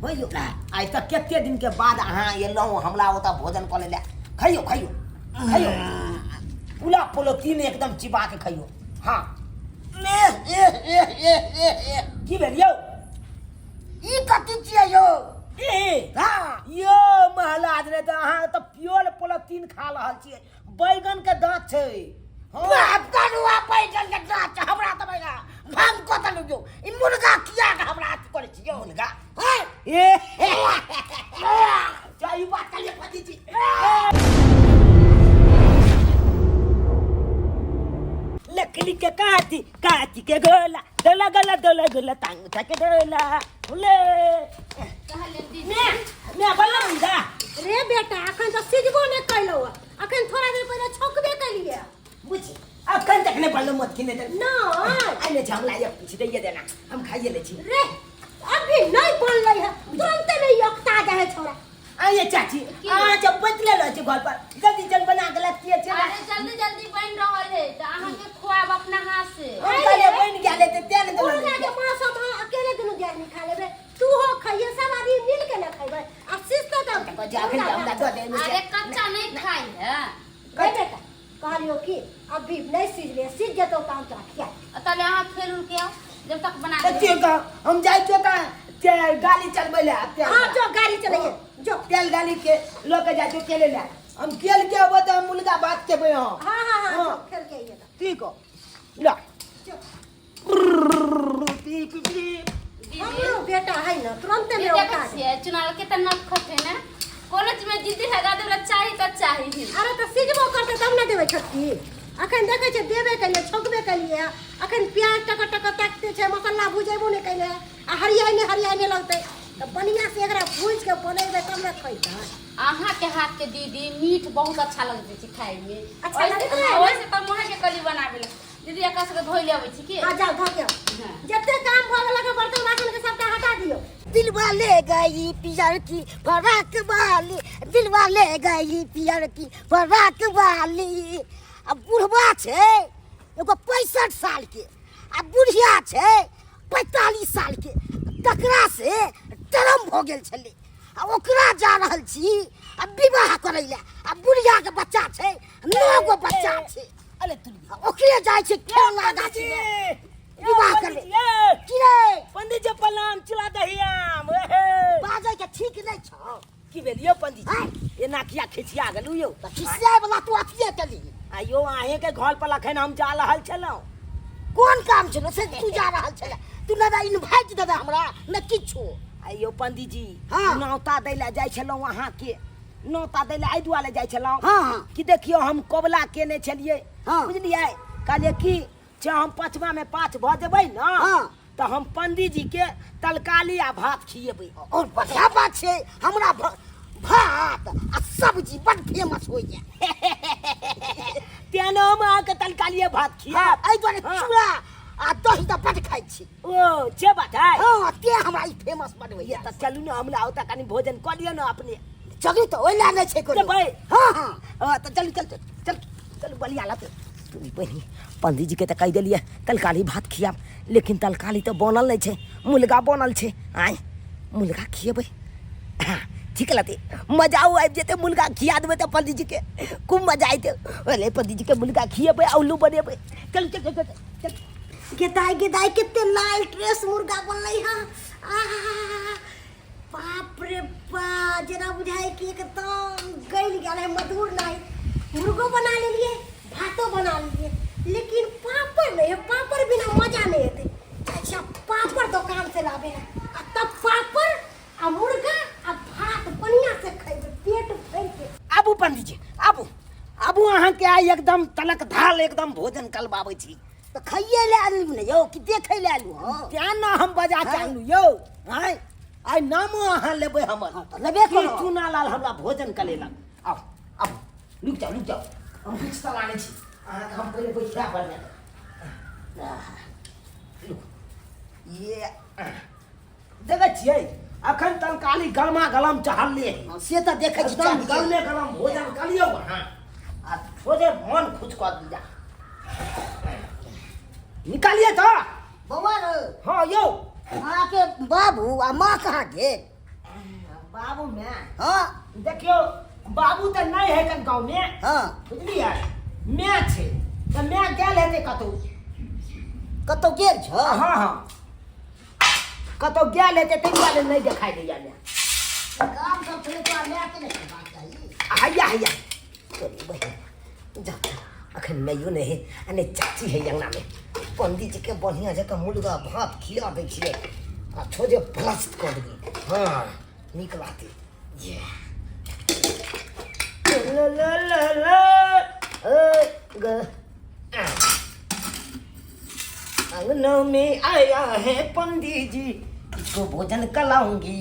होइयो। आइ तऽ कते दिन के बाद अहाँ एलहुँ हमरा ओतऽ भोजन कऽ ले। खइयो खइयो खइयो, पुला पोलोथीन एकदम चिबा के खइयो। हाँ। ए ए ए ए ए ए। की भेल यौ? ई कथी छियै यौ? ए हाँ। यौ महलाज, नहि तऽ अहाँ तऽ प्योर पोलोथीन खा रहल छियै, बैगन के दाँत छै। हाँ। बाप करुआ बैगन के दाँत छै, हमरा तऽ बैगन भंग कऽ देलहुँ यौ। ई मुर्गा किया के हमरा अथी करै छी यौ? मुर्गा हैं? ए जा, ई बात करिए पंडित जी। लकड़ी के काठी काठी के गोला डोला गोला डोला गोला तांग तक डोला ले। कहलियै दीदी। मैं बोला मुंडा। रे बेटा, अखन तऽ सिझबो नहि कयलहुँ हँ, अखन थोड़ा देर पहिले छौंकबे केलियै। बुझ अखन तक नहीं बोलो मत किने तक। नहि। आइ ने हमरा एक पूछ दैए देना, हम खाइए ले छी। रे अभी नहीं बनलै है, तुरंते नहीं अकता जाए है छोरा। आइए चाची, अहाँ जब बतले रहै छी घर पर, जल्दी जल्दी बना के लतिए छै। अरे जल्दी जल्दी बनि रहल है तऽ अहाँके खुआब अपना हाथ से। हम कहलियै बनि गेल हेतै तें ने देलहुँ। मुर्गा के मांस हम अहाँ अकेले दुनू आदमी खा लेबै, तू हो खाइए, सब आदमी मिल के ना खैबै आ सिस्ता तऽ। जा अखन हमरा दऽ दे एहिमे से। अरे कच्चा नहीं खाई है। रे बेटा, कहलियो कि अभी नहीं सिझले, सिझ जेतौ तऽ हम तोरा खिया। तले अहाँ खेल उल के आओ, जब तक बना के। ते का हम जाइ छियै का ते गाड़ी चलबै ले तेल। हाँ जो गाड़ी चलैए जो। तेल गाड़ी के लऽ के जाइ छियै केले ले, हम केल के अबै तऽ हम मुर्गा भात खेबै। हम हाँ हाँ हाँ। हाँ। जो खेल के आइए तऽ। ठीक हो ला। जो। दीदी हमरो बेटा है ना, तुरंते में देखै उठा दे। छियै चुनाव के तऽ नखत है ने, कोनो चीज में जिद्दी लगा देबला चाही तऽ चाही ही। अरे तऽ सिझबो करतै तब ने देबै छोटकी। अखन देखै छियै देबे केलियै, छौंकबे केलियै, अखन प्याज टकर टकर ताकिते छै, मसाला भुजेबो नहि केलियै आ हरियाइ नहि हरियाइ नहि लगतै तऽ बढ़िआँ से एकरा भूजि के बनेबै तब ने खैतै। अहाँ के हाथ के दीदी मीट बहुत अच्छा लगै छै खाय में। अच्छा लगैत रहै ने? ओइसे तऽ मुँह के कली बनाबे ला दीदी एकरा सबके धोइ ले अबै छी की। हाँ जाओ धो के आओ। हाँ। जते काम भऽ गेल अखन बर्तन बासन के सबटा हटा दियौ। दिलवा ले गई पियर की फराक वाली, दिलवा ले गई पियर की फराक वाली। आ बुढ़वा छै एगो 65 साल के आ बुढ़िया छै 45 साल के, तकरा से टरम भऽ गेल छलै आ ओकरा जा रहल छी आ विवाह करै लए। आ बुढ़िया के बच्चा छै, 9 गो बच्चा छै। अरे तुलबी। आ ओकरे जाइ छै केला गाछी में विवाह करबै की रे? पंडित जी प्रणाम, चुला दही आम। बाजै के ठीक नहि छौ। की भेल यौ पंडित आँय? जी, एना किया खिसिया गेलू यौ? तऽ खिसियाय वाला तू अथिये केली। आइयो अहें के घर पर अखन हम जा रहल छलहुँ। कोन काम छलो से तू जा रहल छले? तू ने इनवाइट देबे हमरा ने किछो। आइयो पंडित जी। हाँ। नौता दै लए जाइ छलहुँ अहाँके, नौता दै लए एहि दुआरे जाइ छलहुँ हाँ, हाँ। कि देखियौ हम कबला केने छलियै। हाँ। बुझलियै, कहलियै कि जे हम पचमा में पाँच भऽ जेबै ने हाँ। तऽ हम पंडित जी के तरकारी आ भात खिएबै। और बढ़िया बात छै, हमरा भात आ सब्जी बड फेमस होइया। तें ने हम अहाँके तरकारिए भात खियाब। हाँ, एहि दुआरे। हाँ। चूड़ा आ दही तऽ बड खाइ छी। ओ से बात है। हाँ, तें हमरा ई फेमस बड होइया। तऽ चलू ने हमरा ओतऽ कनि भोजन कऽ लिअ ने अपने। चलू तऽ, ओहि लए नहि छै कोनो। जेबै? हाँ हाँ। हाँ तऽ चलू चलू चलू चलू बलिया लतै। बहिनी, पंडित जी के तऽ कहि देलियै तरकारी भात खियाब, लेकिन तरकारी तऽ बनल नहि छै, मुर्गा बनल छै। आँय, मुर्गा खिएबै? हाँ ठीक लगतै, मजा आबि जेतै। मुर्गा खिया देबै तऽ पंडित जी के खूब मजा अयतै। अरे पंडित जी के मुर्गा खिएबै आ उल्लू बनेबै। चलू चलू चलू चलू। गेदाय गेदाय, कते लाल ड्रेस मुर्गा बनलै हँ। आहा, बाप रे बा, जेना बुझाइ कि एकदम गलि गेल है मधुर। नहीं मुर्गो बना लेलिए, भातो बना लेलिए, लेकिन पापड़ नहीं है। पापड़ बिना मजा नहीं एतै। जाइ छियै पापड़ दोकान से लाबे है आ तब पापड़ आ मुर्गा आ भात बढ़िया से खैबै पेट भरि के। आबू पंडित जी, आबू आबू, अहाँके आइ एकदम तलक धाल एकदम भोजन कलबाबै छी। तऽ खाइए लए आलू ने यौ कि देखै लए आलू? हँ। तें ने हम बजा के आँय? आनलू यौ। आँय, आइ नामो अहाँ लेबै हमर। हँ, तऽ लेबे कि करब। चूना लाल हमरा भोजन कलेलक। आउ आउ, रुकि जाउ रुकि जाउ, हम किछु तऽ आनै छी अहाँके, हम पहिले बैठा बढ़िआँ। ये देखै छियै अखन तरकारी गरमा गरम चढ़ले है। हँ, से तऽ देखै छी। एकदम चढ़ले। गरमे गरम भोजन करियौ अहाँ आ थोड़े मन खुश कऽ दिया। निकालिए तऽ। बौआ रौ। हाँ यौ। अहाँके बाबू आ माँ कहाँ गेल? बाबू में हाँ देखियो बाबू तऽ नहि है कन गाँव में हाँ बुझलियै my छै तऽ my गेल हेतै कतहु कतौ गेल छ हँ हँ कतहु गेल हेतै ताहि दुआरे नहि देखाइ दैया माय काम सब छलै तोरा माय के नहि खेबाक चाही हैया हैया तोरी बहिन जा अखन माइयो नहि है आ नहि चाची है अंगनामे पंडीजीके बढ़िआँ जकाँ मुर्गा भात खिया दै छियै आ छोजे भ्रष्ट कऽ देबै हँ नीक लागतै ये ला ला ला ला ग अंगना में आया है पंडित जी इसको भोजन कलाऊंगी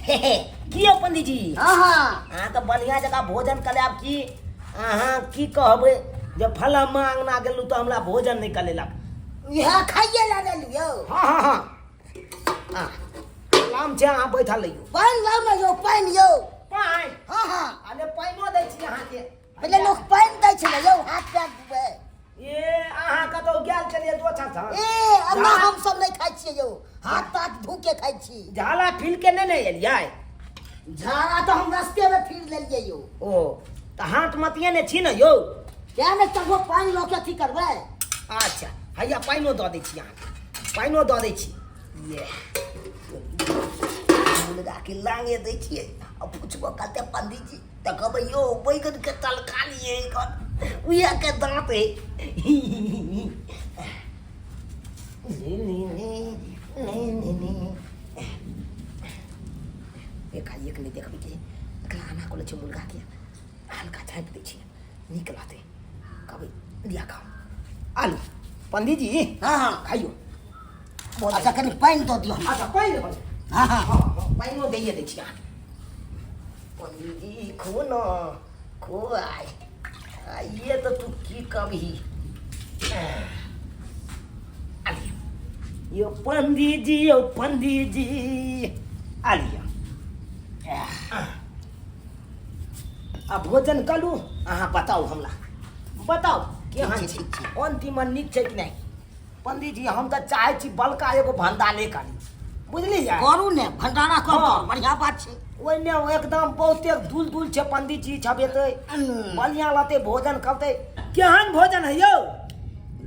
हे हे की यौ पंडित जी हाँ हाँ अहाँ तऽ बढ़िआँ जकाँ भोजन करायब की अहाँ की कहबै जे फलामा अंगना गेलहुँ तऽ हमरा भोजन नहि करेलक इएह खाइए लए लेलियौ हँ हँ हँ आ लाम छै अहाँ बैठल रहियौ पानि लाउ ने यौ पानि यौ पानि हाँ हाँ अरे पानिओ दै छी अहाँके पहिले लोक पानि दै छलै यौ हाथ पैर धुबै ए अहाँ कतौ गेल छलियै दोसर ठाम ए अन्ना हम सब नहि खाइ छियै यौ हाथ ताथ धो के खाइ छी झाला फिल के नहि ने एलियै झाड़ा तऽ हम रस्ते मे फिर लेलियै यौ ओ तऽ हाथ मतिये ने छी ने यौ किया ने तबो पानि लऽ के अथी करबै अच्छा हैया पानिओ दऽ दै छी अहाँके पानिओ दऽ दै छी ये मुर्गाके लांगे दै छियै आ पुछबो कहतै पंडीजी तऽ कहबै यौ बैगनके तलका लियै एखन उएहके दाँत है एकाएक नहि देखबै के एकरा एना कऽ लै छै मुर्गाके हल्का झाँपि दै छियै नीक रहतै कहबै लिअ खाउ आलू पंडीजी हाँ हाँ खाइयो अच्छा कनि पानि दऽ दियौ अच्छा पानि देबै हाँ हाँ हँ हँ पानिओ दैए दै छी अहाँके पंडीजी खो न खो आइ आइए तऽ तू की कबही यो पंडीजी यो पंडीजी आ लिअ आ भोजन करू अहाँ बताउ हमरा बताउ केहन ठीक छै, ठीक छै छै। अन्तिम नीक छै कि नहि पंडीजी हम तऽ चाहै छी बड़का एगो भंडारे करी बुझलियै करू ने भंडारा करू हाँ। बढ़िया बात छै ओहिमे एकदम बहुते दूल दूल छै पंडीजी छबेतै बढ़िया रहतै भोजन करतै केहन भोजन है यौ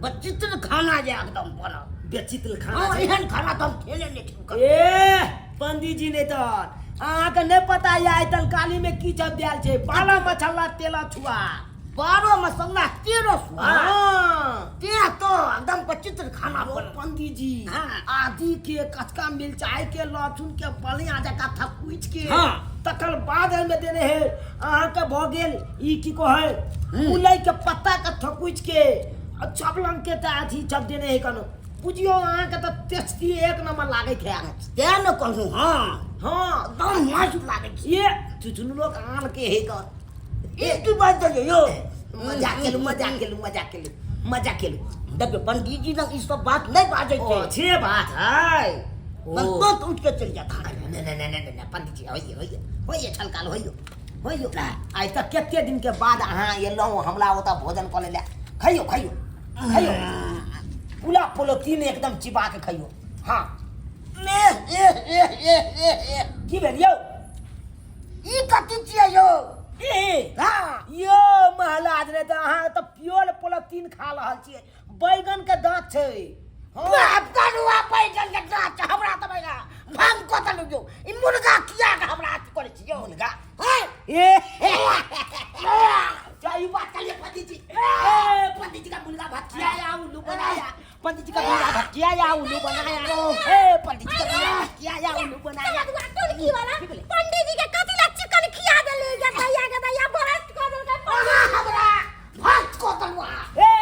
बचित्र खाना जे एकदम बनल बेचित्र खाना हाँ छै। एहन खाना तऽ हम खेले नहि छी ए पंडीजी नहि तऽ अहाँके नहि पता यऽ आइ तलकाली में की सब देल छै बारह मछल्ला तेल छुआ बारह मसल्ला तेरह सुआ हाँ तें तो एकदम पचित्र खाना ओ बनल पंडीजी हाँ। आदि के कचका मिरचाई के लहसुन के बढ़िया जकाँ थकुचि के हाँ। तकर बाद एहिमे देने है अहाँके भऽ गेल ई की कहै मुलई के पत्ता के थकुचि के आ चबलंग के तऽ अथी सब देने है कनो बुझियौ अहाँके तऽ टेस्टी एक नंबर लागैत है तें ने कहलहुँ हाँ हाँ एकदम मस्त लागै छै ये चुचुनलोक आन के है कऽ ई की बात करियै यौ मजा केलू मजा केलू मजा केलू मजा केलू देखियौ पंडीजी लग ई सब बात नहि बाजै ओ छै से बात है ओ तुरंत उठि के चलि जाता नहीं नहीं नहीं नहीं नहीं पंडित जी होइए होइए होइए छलकाल होइए होइए आइ तक कते दिन के बाद अहाँ एलहुँ हमरा ओतऽ भोजन कऽ ले खइयो खइयो खइयो पुला पोलो तीन एकदम चिबा के खइयो हाँ ए ए ए ए ए ए की भेल यौ ई कथी छियै यौ ए हाँ यो महाराज ने तऽ अहाँ तऽ प्योर पोलथीन खा रहल छियै बैगन के दाँत छै हाँ बाप करुआ बैगन के गाछ हमरा तऽ बैगन भांग कऽ देलहुँ यौ ई मुर्गा किया के हमरा अथी करै छी यौ मुर्गा हैं? ए क्या ई बात करिए पंडित जी ए पंडित जी का मुर्गा भात खिलाया उल्लू बनाया पंडित जी का मुर्गा भात खिलाया उल्लू बनाया ए पंडित जी का मुर्गा भात खिलाया उल्लू बनाया टोलकी वाला पंडित जी के कथी ला चिकन खिया देले गदैया गदैया बरस कऽ देलकै अहाँ हमरा भात कऽ देलहुँ अहाँ ए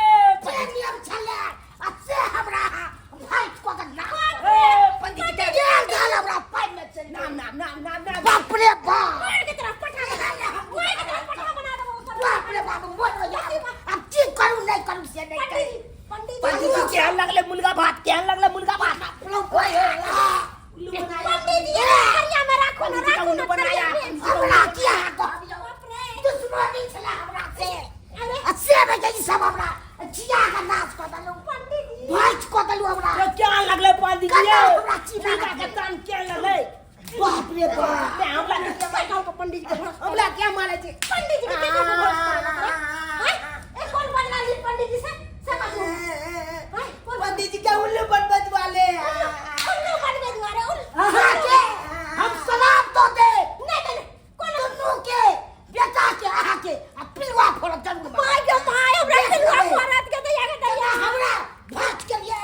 जे नियम छलै आ से हमरा अहाँ भात कऽ देलहुँ ए पंडित जी का गेल धाल हमरा पानिमे चलि नाम नाम नाम नाम नाम बाप रे बाप मार के तरफ पठा मार के तरफ पठा बना देबो सब बाप रे बाप बोलो यार अब की करू नहि करू से नहि करू पंडित पंडित जी केहन लगले मुर्गा भात केहन लगले मुर्गा भात पंडित जी थरिया में राखो ना पंडित जी का राखो उल्लू ना बनाया हमरा की अहाँ कहब यौ दुश्मनी छलै हमरा से आ से नहि ई सब हमरा जिया के नाश कऽ देलहुँ भाँज कऽ देलहुँ हमरा केहन लगले पंडित जी कना हमरा चिन्ह मुर्गा के तान केहन लगले बाप रे बाप हमरा पंडित जी के भरोसा हमरा क्या मारै छै पंडित जी के केकरो पर भरोसा करला तोरा? हैं? ए कोन बनला ली पंडित जी से से कहू हैं? कोन पंडित जी के उल्लू बनबत वाले उल्लू बनबे दुआरे उल्लू अहाँके हम सलाम दऽ दे नहीं नहीं नहीं, कोन दुनू के बेटा के अहाँके आ पिलुआ फोड़त जरूर मारब। My गे my हमरा देख पिलुआ लेबै। फोड़त के दैया के दैया जेना हमरा भात के लिए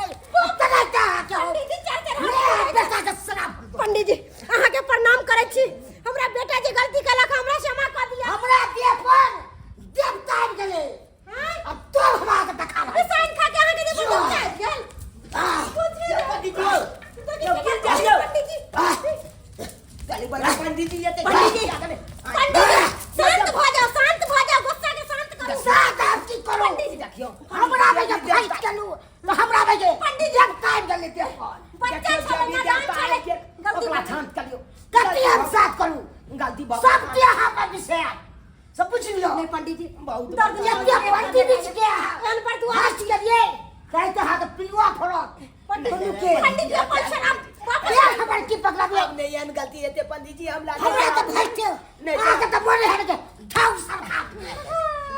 तेना के अहाँके हम पंडित जी चल चल ले बेटा के सलाम दो। पंडित जी अहाँ के प्रणाम करै छी हमरा बेटा जे गलती केलक हमरा क्षमा कऽ दिअ हमरा देह पर देवता आबि गेलै हैं? आ तो हमरा के देखा रहल रिसाइन खा के अहाँ के जे जो। बंदूक आबि गेल आह, पंडित जी यौ गिर जाइयो पंडित जी आह, चलू बड़ा पंडित जी एते पंडित जी पंडित जी शांत भऽ जाओ शांत भऽ जाओ गुस्सा के शांत करू साथ आब की करू पंडित जी देखियौ हमरा में जे फाइट केलू तऽ हमरा में जे पंडित जी। देवता आबि गेलै देह पर बच्चा छलै नादान छलै गलती ओकरा भऽ शांत करियौ कथी हम साथ करू गलती बहुत सब के अहाँ पर विषय सब बुझि लियौ नहीं पंडित जी बहुत दर्द नहीं जते पंडित जी के अहाँ कान पर दुआ हँस गेलियै कहै तऽ अहाँके पिलुआ फोड़त पंडित दुनू के पंडित जी अपन शराब वापस ए हमर की पकड़बियौ अब नहीं एहन गलती हेतै पंडित जी हमरा हमरा तऽ भैट नहीं। अहाँके तऽ मोने हट के ठाउ सब खा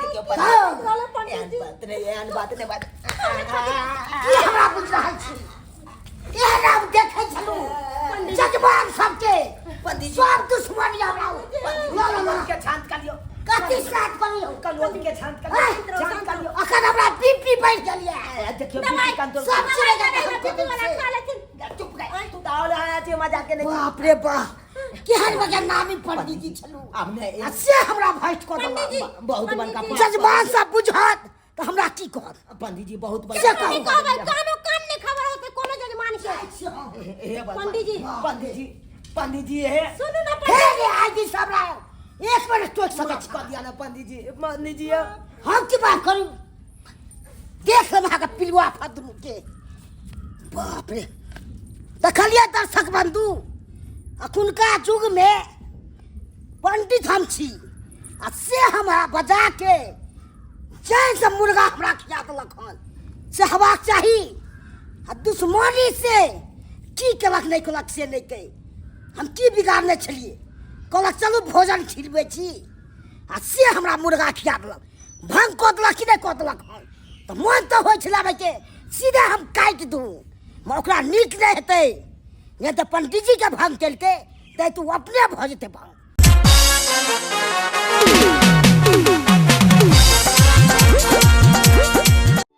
देखियौ हाँ। पंडित जी, एहन बात नहीं एहन बात नहीं बात की हमरा बुझ रहल छी एहन हम देखै छलहुँ जजमान सबके पंडित जी सब दुश्मनी हमरा पंडित ल ल ल के शांत कर लियौ कथी साथ करियौ कलोल के शांत कर लियौ शांत कर लियौ अखन हमरा बीपी बढ़ि गेल यऽ देखियौ दवाई बीपी कंट्रोल सब दवाई चीज दवाई बीपी वाला खा लेथिन चुप गए तू तो और आया छे मजा के नहीं बाप रे बाप केहन बगे नामी पंडित जी छलहुँ अब नहीं आ से हमरा भैट कऽ पंडित जी देलक बहुत बड़का पंडित जी, जजमान सब बुझत तऽ हमरा की कहत पंडित जी बहुत से बड़का कहू। नहीं कहबै कानो कान नहीं खबर होते कोनो जजमान के हे भगवान। पंडित जी। पंडित जी पंडित जी हे सुनू ना हे पंडित रे आज सब एक मिनट टोक सकै माफ छी कर दिया ना पंडित जी पंडित जी हम की बात करू देख लेब अहाँके पिलुआ फदरू के बाप रे देखलियै दर्शक बंधु अखुनका युगमे पंडित हम छी आ से हमरा बजा के चैनसँ मुर्गा हमरा खिया देलक हन से हेबाक चाही आ दुश्मनी से की केलक नहि केलक से नहि कहि हम की बिगाड़ने छलियै कहलक चलू भोजन खिलबै छी आ से हमरा मुर्गा खिया देलक भंग कऽ देलक कि नहि कऽ देलक हन तऽ मन तऽ होइ छलै के सीधे हम काटि दू मगर ओकरा नीक नहि हेतै नहि तऽ पंडीजीके भंग केलकै तऽ तू अपने भऽ जेतै भंग।